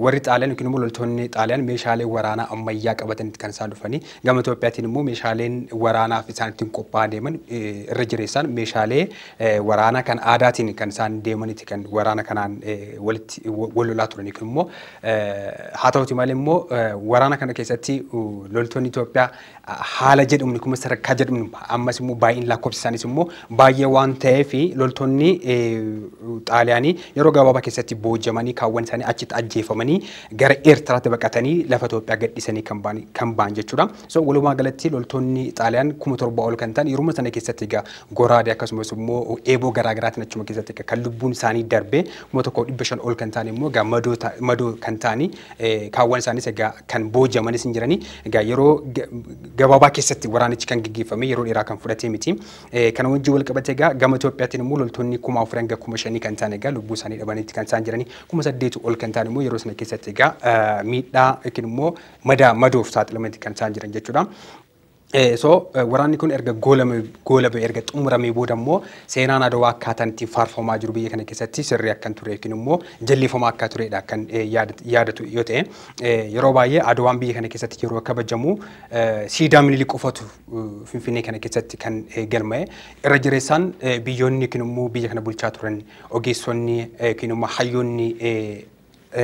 Warri Xaaliyaan yookiin immoo loltoonni Xaaliyaan meeshaalee waraanaa ammayyaa qabatanii kan isaan dhufanii gama Itoophiyaatiin immoo meeshaaleen waraanaaf isaan ittiin qophaa'aa deeman irra jireessaan meeshaalee waraanaa kan aadaatiin kan isaan deemaniiti kan waraana kanaan walitti wal lolaa turan yookiin immoo haa ta'uti malee immoo waraana kana keessatti loltoonni Itoophiyaa haala jedhamu kuma sadarkaa jedhamu ammas immoo baay'een lakkoofsi isaanis immoo baay'ee waan ta'eef loltoonni Xaaliyaanii yeroo gabaabaa keessatti boojamanii kaawwan isaanii achitti ajjeefamanii gara Eertiraatti baqatanii lafa Itoophiyaa gadhiisanii kan ba'an jechuudha. So walumaa galatti loltoonni Xaaliyaan 7,000 ol kan ta'an yeroo sana keessatti egaa goraadee akkasumas immoo eeboo garaa garaatiin achuma keessatti kan lubbuun isaanii darbee 1,500 ol kan ta'an immoo egaa madoo kan ta'anii kaawwan isaanis egaa kan boojamanis hin jiranii. Egaa yeroo gabaabaa keessatti waraanichi kan gaggeeffame yeroo dheeraa kan fudhatee miti. Kana wajjin wal qabate egaa gama Itoophiyaatiin immoo loltoonni 4,000 hanga 5,000 kan ta'an egaa lubbuu isaanii dhabanitti kan isaan jiranii 8,000 ol kan ta'an immoo yeroo sana keessatti egaa miidhaa yookiin immoo madoof saaxilamanitti kan isaan jiran jechuudha. So waraanni kun erga goolame erga xumuramee booda immoo seenaan Adawaa akkaataan ittiin faarfamaa jiru biyya kana keessatti sirrii akkan ture yookiin immoo jallifamaa akka turedha kan yaadatu yoo ta'e yeroo baay'ee Adawaan biyya kana keessatti yeroo kabajamu siidaa Minilik qofatu Finfinnee kana keessatti kan galma'e irra jireessaan biyyoonni yookiin immoo biyya kana bulchaa turan ogeessonni yookiin immoo hayyoonni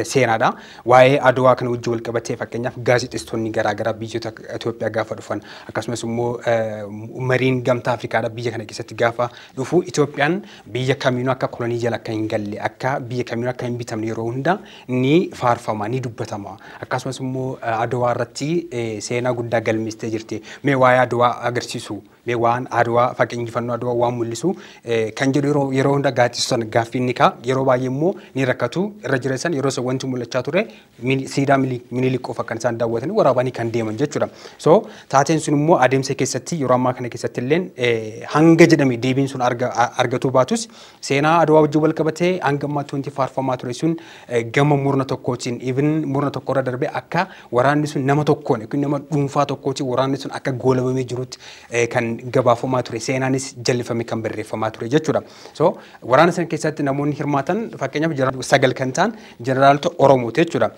seenaadha. Waa'ee Adawaa kana wajjin wal qabatee fakkeenyaaf gaazexeessitoonni garaagaraa biyyoota Itoophiyaa gaafa dhufan akkasumas immoo mariin gamtaa Afrikaadha biyya kana keessatti gaafa dhufu Itoophiyaan biyya kamiinuu akka kolonii jala akka hin galle akka biyya kamiinuu akka hin bitamne yeroo hunda ni faarfama ni dubbatama. Akkasumas immoo Adawaa irratti seenaa guddaa galmeessitee jirti. Mee waa'ee Adawaa agarsiisu mee waan Adawaa fakkeenyifannoo Adawaa waan mul'isu kan jedhu yeroo hunda gaazexeessitoonni gaaffii ni ka'a. Yeroo baay'ee immoo ni rakkatu irra jireessan yeroo wanti mul'achaa ture siidaa Minilik qofa kan isaan daawwatanii waraabanii kan deeman jechuudha. So taateen sun immoo adeemsa keessatti yeroo ammaa kana keessatti illeen hanga jedhame deebiin sun argatuu baatus seenaa Adawaa wajjin wal qabatee hanga ammaatti wanti faarfamaa ture sun gama murna tokkootiin even murna tokkorra darbee akka waraanni sun nama tokkoon yookiin nama dhuunfaa tokkootiin waraanni sun akka goolabamee jirutti kan gabaafamaa ture seenaanis jallifamee kan barreeffamaa ture jechuudha. So waraana sana keessatti namoonni hirmaatan fakkeenyaaf 9 kan ta'an jeneraalota Oromooti jechuudha.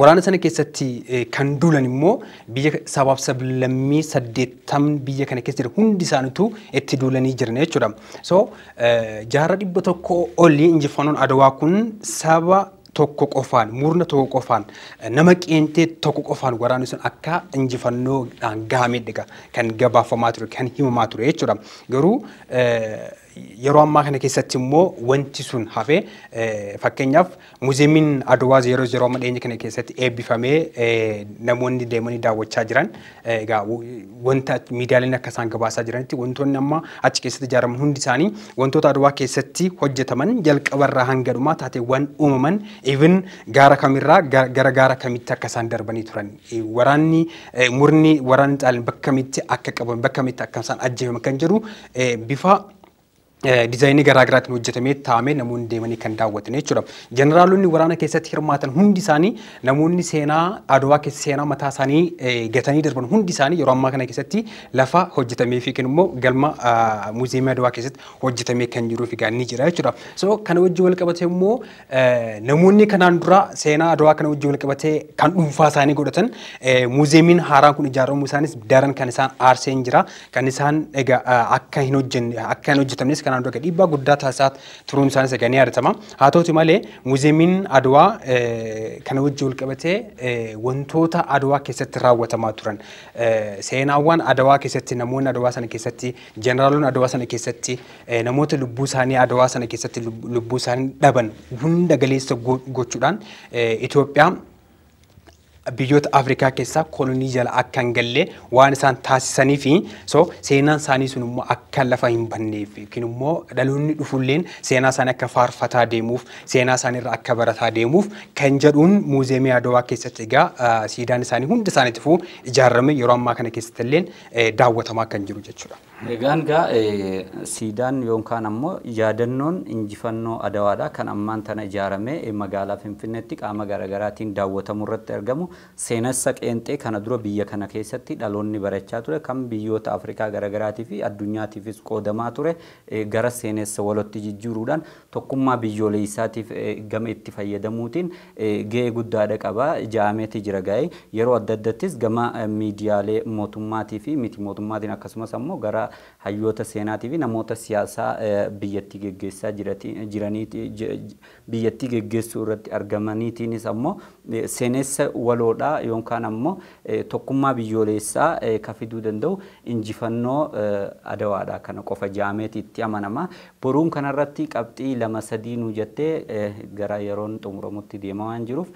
Waraana sana keessatti kan duulan immoo biyya sabaaf sablammii 80 biyya kana keessa jiran hundi isaaniitu itti duulanii jiran jechuudha. So jaarraa 100 olii injifannoon Adawaa kun saba tokko qofaan murna tokko qofaan nama qeentee tokko qofaan waraanni sun akka injifannoodhaan gahamee dhiga kan gabaafamaa ture kan himamaa ture jechuudha. Garuu Yeroo ammaa kana keessatti immoo wanti sun hafee, fakkeenyaaf muuziyeemiin Adwaa 00 amma dhiyeenya kana keessatti eebbifamee namoonni deemanii daawwachaa jiran, egaa wanta miidiyaaleen akka isaan gabaasaa jiranitti wantoonni amma achi keessatti ijaaraman hundi isaanii wantoota Adwaa keessatti hojjetaman jalqabarraa hanga dhumaa taateewwan uumaman, even gaara kamirraa gara gaara kamitti akka isaan darbanii turan, waraanni murni waraanni Xaaliyaan bakka kamitti akka qaban, bakka kamitti akka isaan ajjeefaman kan jedhu bifa diizaayinii garaa garaatiin hojjetamee taa'amee namoonni deemanii kan daawwatan jechuudha. Jeneraalonni waraana keessatti hirmaatan hundi isaanii, namoonni seenaa Adwaa keessa seenaa mataa isaanii gatanii darban hundi isaanii yeroo ammaa kana keessatti lafa hojjetamee fi immoo galma muuziyeemii Adwaa keessatti hojjetamee kan jiruu fi ni jira jechuudha. So kana wajjin wal qabatee immoo namoonni kanaan dura seenaa Adwaa kana wajjin wal qabatee kan dhuunfaa isaanii godhatan muuziyeemiin haaraan kun ijaaramuu isaanis daran kan isaan aarseen jira. Kan isaan egaa akka hin hojjenne, akka hin hojjetamnes kanaan dura dhiibbaa guddaa taasisaa turuun isaanis egaa ni yaadatama. Haa ta'uti malee muuziyeemiin Adwaa kana wajjin wal qabatee wantoota Adwaa keessatti raawwatamaa turan, seenaawwan Adwaa keessatti namoonni Adwaa sana keessatti, jeneraalonni Adwaa sana keessatti, namoota lubbuu isaanii Adwaa sana keessatti lubbuu isaanii dhaban hunda galeessa gochuudhaan Itoophiyaa biyyoota Afrikaa keessaa kolonii jala akka hin galle waan isaan taasisanii fi so seenaan isaanii sun immoo akka lafa hin banneef yookiin immoo dhaloonni dhufulleen seenaa isaanii akka faarfataa deemuuf, seenaa isaanii irraa akka barataa deemuuf kan jedhuun muuziyeemii Adwaa keessatti egaa siidaan isaanii hunda isaaniitifuu ijaarame yeroo ammaa kana keessatti illeen daawwatamaa kan jiru jechuudha. Egaan gaa siidaan yookaan ammoo yaadannoon injifannoo Adawaadha kan ammaan tana ijaarame magaalaa Finfinneetti qaama garaagaraatiin daawwatamu irratti argamu seenessa qeenxee kana dura biyya kana keessatti dhaloonni barachaa ture, kan biyyoota Afrikaa garaagaraatii fi addunyaatiifis qoodamaa ture, gara seenessa walotti jijjiiruudhaan tokkummaa biyyoolessaatiif gama itti fayyadamuutiin gahee guddaadha qaba jaameeti jira. Ga'ee yeroo adda addattis gama miidiyaalee mootummaatii fi miti mootummaatiin akkasumas ammoo gara hayyoota seenaatii fi namoota siyaasaa biyyattii geggeessaa jiraniiti biyyattii geggeessuu irratti argamaniitiinis ammoo seenessa waloodhaa yookaan ammoo tokkummaa biyyoolessaa ka fiduu danda'u injifannoo Adawaadha kana qofa jaameeti itti amanama. Boruun kanarratti qabxii lama sadii nu jettee gara yeroon xumuramutti deemaa waan jiruuf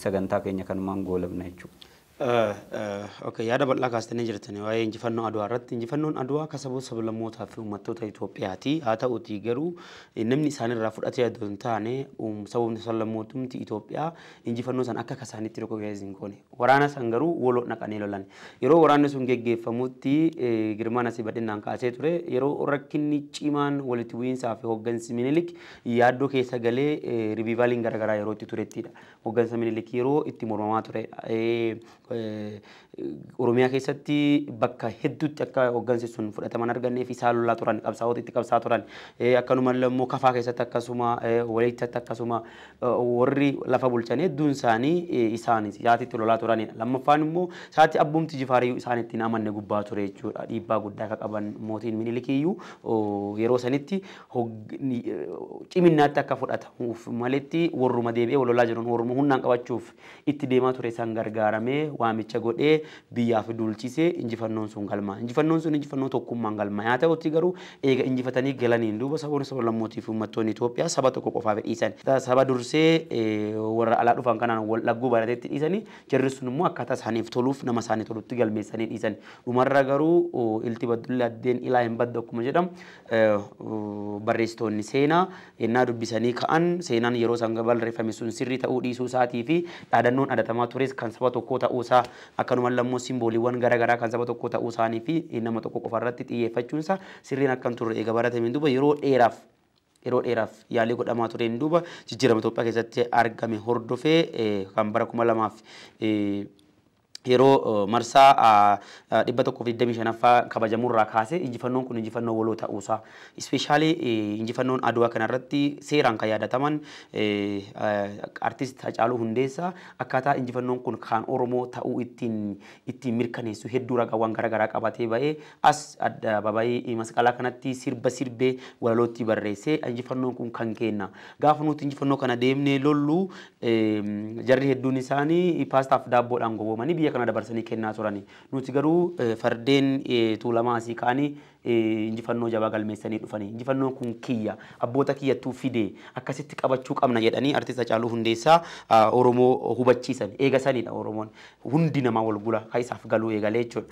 sagantaa keenya kanumaan goolabna jechuudha. Okay, yaada bal'aa kaastanii jirtani waa'ee injifannoo Adwaa irratti. Injifannoon Adwaa kan saboota, sablammootaa fi uummattoota Itoophiyaati. Haa ta'utii garuu namni isaanirraa fudhatee adoo hin taane saboonni sablammootumti Itoophiyaa injifannoo san akka kasaanitti recognize hin goone. Waraana san garuu waloo naqanii lolan. Yeroo waraanni sun geggeeffamutti Girmaan asii bal'inaan kaasee ture. Yeroo rakkinni cimaan walitti bu'iinsaa fi hooggansi Minilik yaaddoo keessa galee revivaliin garaagaraa yeroo itti turettidha. Hooggansa Minilik yeroo itti mormamaa ture. Oromiyaa keessatti bakka hedduutti akka hooggansi sun fudhataman arganneef isaan lolaa turan, qabsaa'ota itti qabsaa turan. Akkanumallee immoo Kafaa keessatti akkasuma, Walaayitaatti akkasuma, warri lafa bulchan hedduun isaanii isaan isaatitti lolaa turanidha. Lammaffaan immoo isaatti abbumti Jifaariyyuu isaan ittiin amanne gubbaa ture jechuudha. Dhiibbaa guddaa akka qaban mootiin Minilikiyyuu yeroo sanitti ciminnaatti akka fudhatamuuf maletti warruma deebi'ee wal lolaa jiran, warruma humnaan qabachuuf itti deemaa ture isaan gargaaramee waamicha godhee biyyaaf duulchisee injifannoon sun galma. Injifannoon sun injifannoo tokkummaan galma. Haa ta'utti garuu eega injifatanii galaniin duuba saboonni, sablammootii fi uummattoonni Itoophiyaa saba tokko qofaaf dhiisan. Saba dursee warra alaa dhufan kanaan wal dhagguu barateetti dhiisanii, jarri sun immoo akkaataa isaaniif toluuf nama isaanii tolutti galmeessanii dhiisan. Dhumarra garuu ilti baddullee addeen ilaa hin baddu akkuma jedhamu, barreessitoonni seenaa yennaa dubbisanii ka'an seenaan yeroo isaan barreeffame sun sirrii ta'uu dhiisuu isaatii fi dhaadannoon adatamaa tures kan saba tokkoo ta'uu isaa, akkanuma immoo simbooliiwwan garaagaraa kan saba tokkoo ta'uu isaanii fi nama tokko qofa irratti xiyyeeffachuun isaa sirriin akka hin turre eega baratameen duuba yeroo dheeraaf yaalii godhamaa tureen duuba jijjiirama Itoophiyaa keessatti argame hordofee kan bara 2000 yeroo marsaa 125ffaa kabajamurraa kaasee injifannoon kun injifannoo waloo ta'uusaa, especially injifannoon Adwaa kanarratti seeraan kan yaadataman artist Hacaaluu Hundeessaa akkaataa injifannoon kun kan Oromoo ta'uu ittiin mirkaneessu hedduu ragaawwan garaagaraa qabatee ba'ee as addabaabayii masqalaa kanatti sirba sirbee walalootti barreessee injifannoon kun kan kenna. Gaafa nuti injifannoo kana deemnee lollu jarri hedduun isaanii paastaaf daabboodhaan gowwoomanii biyya kana dabarsanii kennaa turani. Nuti garuu fardeen Tuulamaa asii ka'anii injifannoo jabaa galmeessanii dhufanii. Injifannoon kun kiyya, abboota kiyyattuu fide, akkasitti qabachuu qabna jedhanii artist Hacaaluu Hundeessaa Oromoo hubachiisan. Eega sanidha Oromoon hundi namaa wal gula kan isaaf galuu eegalee jechuudha.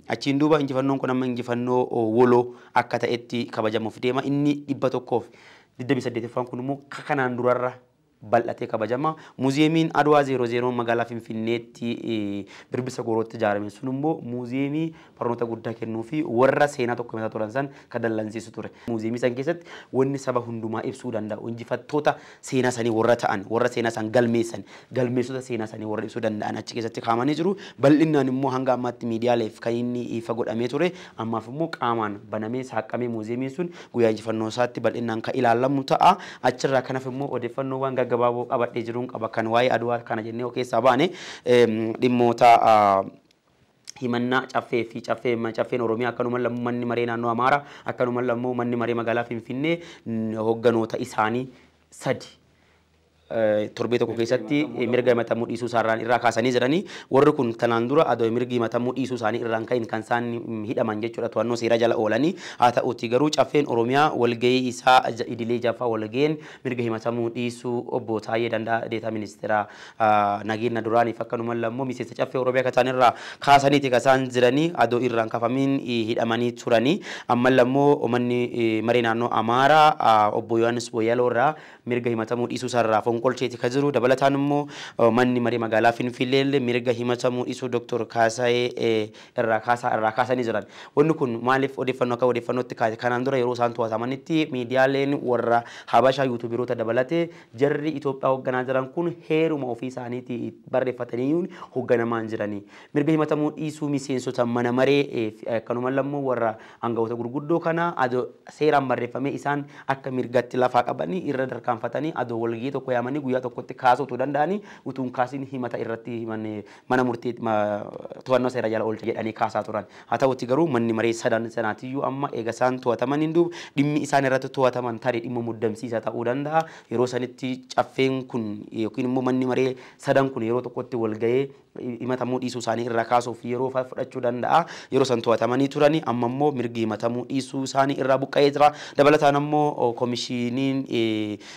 Achiin duuba injifannoon kun amma injifannoo woloo akka ta'etti kabajamuuf deema. Inni 128ffaan kun immoo kanaan durarra bal'atee kabajama. Muuziyeemiin Adwaa 00 magaalaa Finfinneetti birbisa goorootti ijaarame sun immoo muuziyeemii barnoota guddaa kennuu fi warra seenaa tokko himataa turan san kan dallansiisu ture. Muuziyeemii san keessatti wanni saba hundumaa ibsuu danda'u injifattoota seenaa sanii warra ta'an, warra seenaa san galmeessan, galmeessota seenaa sanii warra ibsuu danda'an achi keessatti kaa'amanii jiru. Bal'inaan immoo hanga ammaatti miidiyaaleef kan inni ifa godhamee ture, ammaaf immoo qaamaan banamee saaqamee muuziyeemiin sun guyyaa injifannoo isaatti bal'inaan kan ilaalamu ta'a. Achirraa kanaaf immoo odeeffannoowwan gaggabaaboo qabadhee jiruun qaba kan waa'ee Adwaa kana jennee keessaa baane dhimmoota himannaa caffee fi caffeen Oromiyaa, akkanuma lammoo manni maree naannoo Amaaraa, akkanuma lammoo manni maree magaalaa Finfinnee hogganoota isaanii sadi torbee tokko keessatti mirga himatamuu dhiisuu isaarraan irraa kaasanii jiranii. Warri kun kanaan dura adoo mirgi himatamuu dhiisuu isaanii irraan ka'in kan isaan hidhaman jechuudha, to'annoo seeraa jala oolanii. Haa ta'uuti garuu caffeen Oromiyaa walgahii isaa idilee jaffaa walgaheen mirga himatamuu dhiisuu obbo Taayyee Danda'a Deetaa Ministeera nageenya duraaniif akkanuma lammoo miseensa caffee Oromiyaa kan isaan irraa kaasaniiti kan isaan jiranii adoo irraan kafamiin hidhamanii turanii. Amma lammoo manni maree naannoo Amaaraa obbo Yohaannis Booyyaloo irraa mirga himatamuu dhiisuu isaarraa fonqolcheeti kan jiru. Dabalataan immoo manni maree magaalaa Finfinnee mirga himatamuu dhiisuu Dr. Kaasaayee irraa kaasanii jiran. Wanni kun maaliif odeeffannoo akka odeeffannootti kaase? Kanaan dura yeroo isaan to'atamanitti miidiyaaleen warra Habashaa yuutuubiroota dabalatee jarri Itoophiyaa hoogganaa jiran kun heeruma ofii isaaniitii barreeffatanii hoogganamaa jiranii. Mirga himatamuu dhiisuu miseensota mana maree akkanuma lammoo warra aangawoota gurguddoo kana adoo seeraan barreeffamee isaan akka mirgatti lafaa qabanii irra darkaanfatanii adoo walgahii tokko yaamanii guyyaa tokkotti kaasuu danda'anii utuun kaasiin himata irratti mana murtii to'annoo seera jala oolcha jedhanii kaasaa turan. Haa ta'utti garuu manni maree sadan sanaatiyyuu amma eega isaan to'ataman hin duuba dhimmi isaan irratti to'ataman tarii dhimma muddamsiisaa ta'uu danda'a. Yeroo sanitti caffeen kun yookiin immoo manni maree sadan kun yeroo tokkotti wal ga'ee himatamuu dhiisuu isaanii irraa kaasuuf yeroo fudhachuu danda'a. Yeroo san to'atamanii turani amma immoo mirgi himatamuu dhiisuu isaanii irraa buqqa'ee jira. Dabalataan ammoo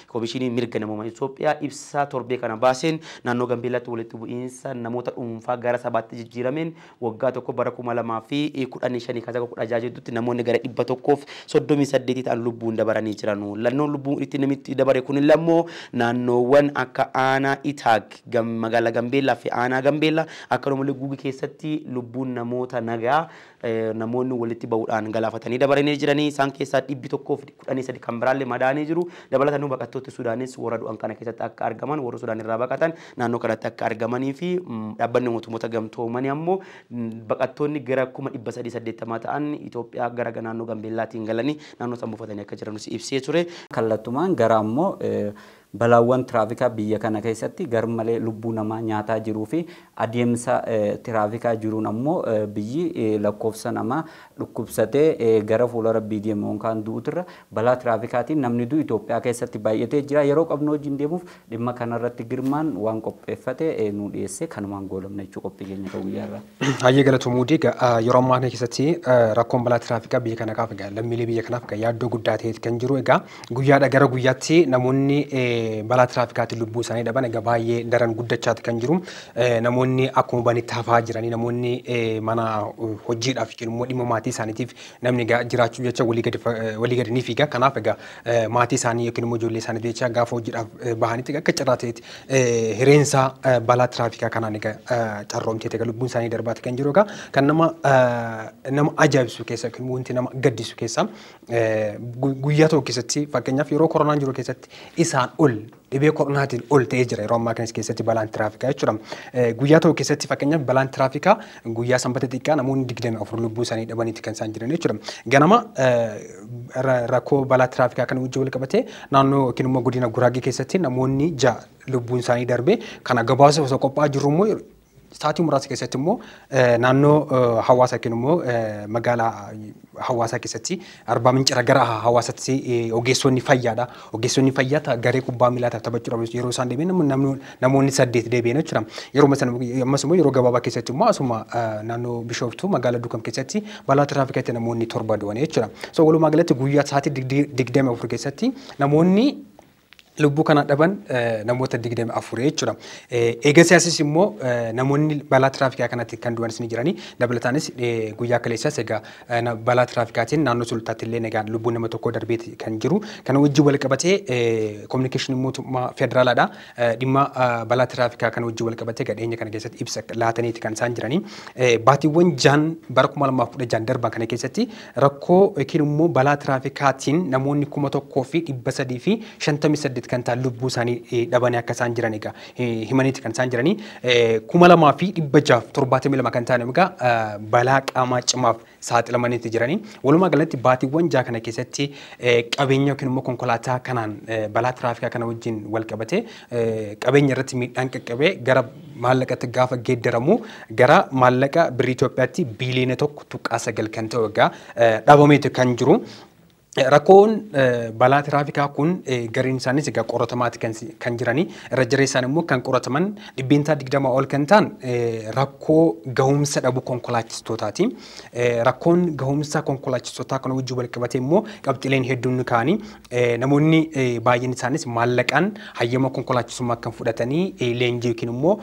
koomishiniin mirga namoomaa Itoophiyaa ibsa torbee kana baaseen naannoo Gambeellaatti walitti bu'iinsa namoota dhuunfaa gara sabaatti jijjiirameen waggaa tokko bara 2015 kaasa 16 jidduutti namoonni gara 138 ta'an lubbuun dabaranii jiran. Lannoon lubbuun itti namitti dabare kun immoo naannoowwan akka aanaa Itaag magaalaa Gambeellaa fi aanaa Gambeellaa akkanumallee Guugii keessatti lubbuun namoota nagaa namoonni walitti ba'uudhaan galaafatanii dabaranii jiranii. Isaan keessaa 113 kan biraallee madaanii jiru. Dabalataan baqattoonni Sudaanis warra du'an kana keessatti akka argaman, warra Sudaan irraa baqatan naannoo kanatti akka argamanii fi dhaabbanni mootummoota gamtoomanii ammoo baqattoonni gara 380 ta'an Itoophiyaa gara naannoo Gambeellaatiin galanii naannoo san buufatanii akka jiranus ibsee ture. Kallattumaan gara ammoo balaawwan tiraafikaa biyya kana keessatti garmalee lubbuu namaa nyaataa jiruu fi adeemsa tiraafikaa jiruun ammoo biyyi lakkoofsa namaa dhukkubsatee gara fuula rabbii deemu yookaan du'uutirra balaa tiraafikaatiin namni du'u Itoophiyaa keessatti baay'atee jira. Yeroo qabnu wajjin deemuuf dhimma kanarratti Girmaan waan qopheeffate nu dhiyeesse kanumaan goolabna jechuu qophii keenya ta'uu guyyaarraa. Hayyee galatoomuu diiga yeroo ammaa kana keessatti rakkoon balaa tiraafikaa biyya kanaaf egaa lammiilee biyya kanaaf yaaddoo guddaa ta'eeti kan jiru. Egaa guyyaadha gara guyyaatti namoonni balaa tiraafikaatiin lubbuu isaanii dhaban egaa baay'ee daran guddachaati kan jiru. Namoonni akkuma banitti hafaa jiranii namoonni mana hojiidhaaf yookiin immoo dhimma maatii isaaniitiif namni egaa jiraachuuf jecha walii gadi ni fiiga. Kanaaf egaa maatii isaanii yookiin immoo ijoollee isaaniif jecha gaafa hojiidhaaf bahanitti akka carraa ta'etti hireensaa balaa tiraafikaa kanaan egaa carroomteeti egaa lubbuun isaanii darbaati kan jiru. Egaa kan nama ajaa'ibsu keessa yookiin wanti nama gaddisu keessa guyyaa tokko keessatti fakkeenyaaf yeroo koronaan jiru keessatti isaan ol dhibee koronaatiin ol ta'ee jira yeroo ammaa kanas keessatti balaan tiraafikaa jechuudha. Guyyaa tokko keessatti fakkeenyaaf balaan tiraafikaa guyyaa sanbata xiqqaa namoonni 24 lubbuu isaanii dhabaniiti kan isaan jiran jechuudha. Ganama rakkoo balaa tiraafikaa kana wajjin wal qabatee naannoo yookiin immoo godina Guraagee keessatti namoonni 6 lubbuun isaanii darbe kana gabaasa osoo qophaa'aa jirru immoo Sa'aatii muraasa keessatti immoo naannoo hawaasaa yookiin immoo magaalaa hawaasaa keessatti Arbaa Mincira gara hawaasaatti ogeessonni fayyaadha. Ogeessonni fayyaa garee kubbaa miilaa taphachuudhaaf yeroo isaan deebi'an namoonni 8 deebi'an jechuudha. Yeroo sana ammas immoo yeroo gabaabaa keessatti immoo asuma naannoo Bishooftuu magaalaa Dukam keessatti balaa tiraafikaatti namoonni 7 du'an jechuudha. So walumaa galatti guyyaa sa'aatii 24 keessatti namoonni lubbuu kana dhaban namoota 24 jechuudha. Eega siyaasis immoo namoonni balaa tiraafikaa kanatti kan du'anis ni jirani. Dabalataanis guyyaa kaleessas egaa balaa tiraafikaatiin naannoo Sulultaatti illee egaa lubbuun nama tokko darbeeti kan jiru. Kana wajjin wal qabatee kominikeeshinii mootummaa federaalaadha. Dhimma balaa tiraafikaa kana wajjin wal qabatee gadheenya kana keessatti ibsa laataniiti kan isaan jirani. Baatiiwwan 6 bara 2016 darban kana keessatti rakkoo yookiin immoo balaa tiraafikaatiin namoonni 1358 kan ta'an lubbuu isaanii dhabanii akka isaan jiran egaa himaniiti kan isaan jiranii. 2672 kan ta'an egaa balaa qaamaa cimaaf saaxilamaniiti jiranii. Walumaa galatti baatiiwwan 6 kana keessatti qabeenya yookiin immoo konkolaataa kanaan balaa tiraafikaa kana wajjin wal qabatee qabeenya irratti miidhaan qaqqabee gara maallaqatti gaafa geeddaramu gara maallaqa birrii Itoophiyaatti biiliyoona 1.9 kan ta'u egaa dhabameetu kan jiru. Rakkoon balaa tiraafikaa kun gariin isaanis egaa qoratamaati kan jiranii irra jireessaan immoo kan qorataman 20% ol kan ta'an rakkoo gahumsa dhabuu konkolaachistootaati. Rakkoon gahumsa konkolaachistootaa kana wajjin wal qabatee immoo qabxileen hedduun ni ka'anii namoonni baay'een isaanis maallaqaan hayyama konkolaachisummaa kan fudhatanii leenjii yookiin immoo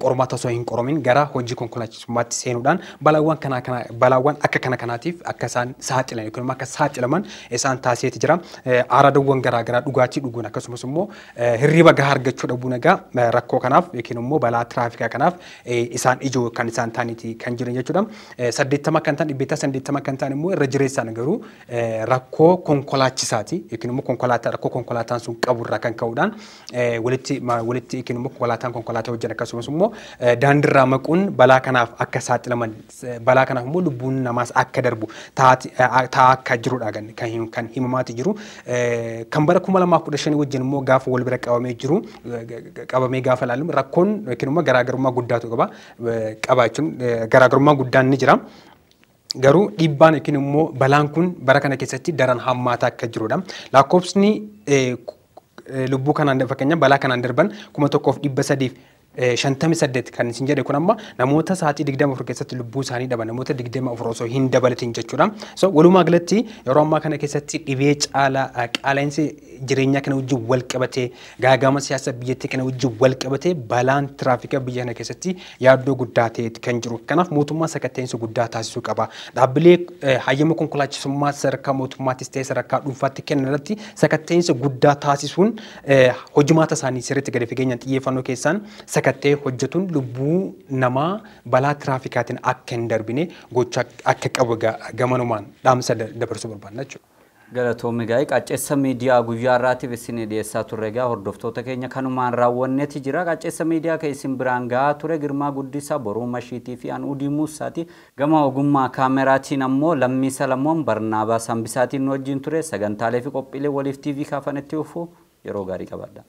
qormaata osoo hin qoromin gara hojii konkolaachisummaatti seenuudhaan balaawwan akka kana kanaatiif akka isaan saaxilan yookiin immoo akka saaxilaman isaan taasiseeti jira. Araadawwan garaagaraa dhugaatii dhuguun akkasumas immoo hirriba gahaa argachuu dhabuun egaa rakkoo kanaaf yookiin immoo balaa tiraafikaa kanaaf isaan ijoo kan isaan ta'aniiti kan jiran jechuudha. 80 kan ta'an 80% kan ta'an immoo irra jireessaan garuu rakkoo konkolaachisaati yookiin immoo konkolaataa rakkoo konkolaataan sun qabu irraa kan ka'uudhaan walitti yookiin immoo konkolaataan konkolaataa hojjan akkasumas immoo daandiirraa maquun balaa kanaaf akka saaxilaman balaa kanaaf immoo lubbuun namaas akka darbu ta'aa akka jirudha kan himamaati jiru. Kan bara 2015 wajjin immoo gaafa wal bira qabamee jiru qabamee gaafa ilaalu rakkoon yookiin immoo garaagarummaa guddaatu qaba jechuun garaagarummaa guddaan ni jira. Garuu dhiibbaan yookiin immoo balaan kun bara kana keessatti daran hammaataa akka jirudha. Lakkoofsni lubbuu kanaan fakkeenya balaa kanaan darban 1358 kan isin jedhe kun amma namoota sa'aatii 24 keessatti lubbuu isaanii dhaban namoota 24 osoo hin dabalatin jechuudha. So walumaa galatti yeroo ammaa kana keessatti dhibee caalaa qaala'insi jireenyaa kana wajjin wal qabatee gaagama siyaasa biyyattii kana wajjin wal qabatee balaan tiraafikaa biyya kana keessatti yaaddoo guddaa ta'e kan jiru. Kanaaf mootummaan sakatta'insa guddaa taasisuu qaba. Dhaabbilee hayyama konkolaachisummaa sadarkaa mootummaattis ta'e sadarkaa dhuunfaatti kennan irratti sakatta'insa guddaa taasisuun hojimaata isaanii sirriitti gadi fageenyaan xiyyeeffannoo keessaan sakattee hojjetuun lubbuu namaa balaa tiraafikaatiin akka hin darbine gocha akka qabu gamanumaan dhaamsa dabarsuu barbaanna jechuudha. Galatoomii gaa'ii qaacceessa miidiyaa guyyaa har'aatiif isin dhiyeessaa turre egaa hordoftoota keenya kanumaan raawwanneeti jira. Qaacceessa miidiyaa kan isin biraan gahaa ture Girmaa Guddisaa, Boruu Mashiitii fi Anuu Muusaati. Gama ogummaa kaameraatiin ammoo Lammii Salamoon Barnaabaa Sambisaatiin nu wajjin ture. Sagantaalee fi qophiilee waliif TV kaafanitti dhufu yeroo gaarii qabadha.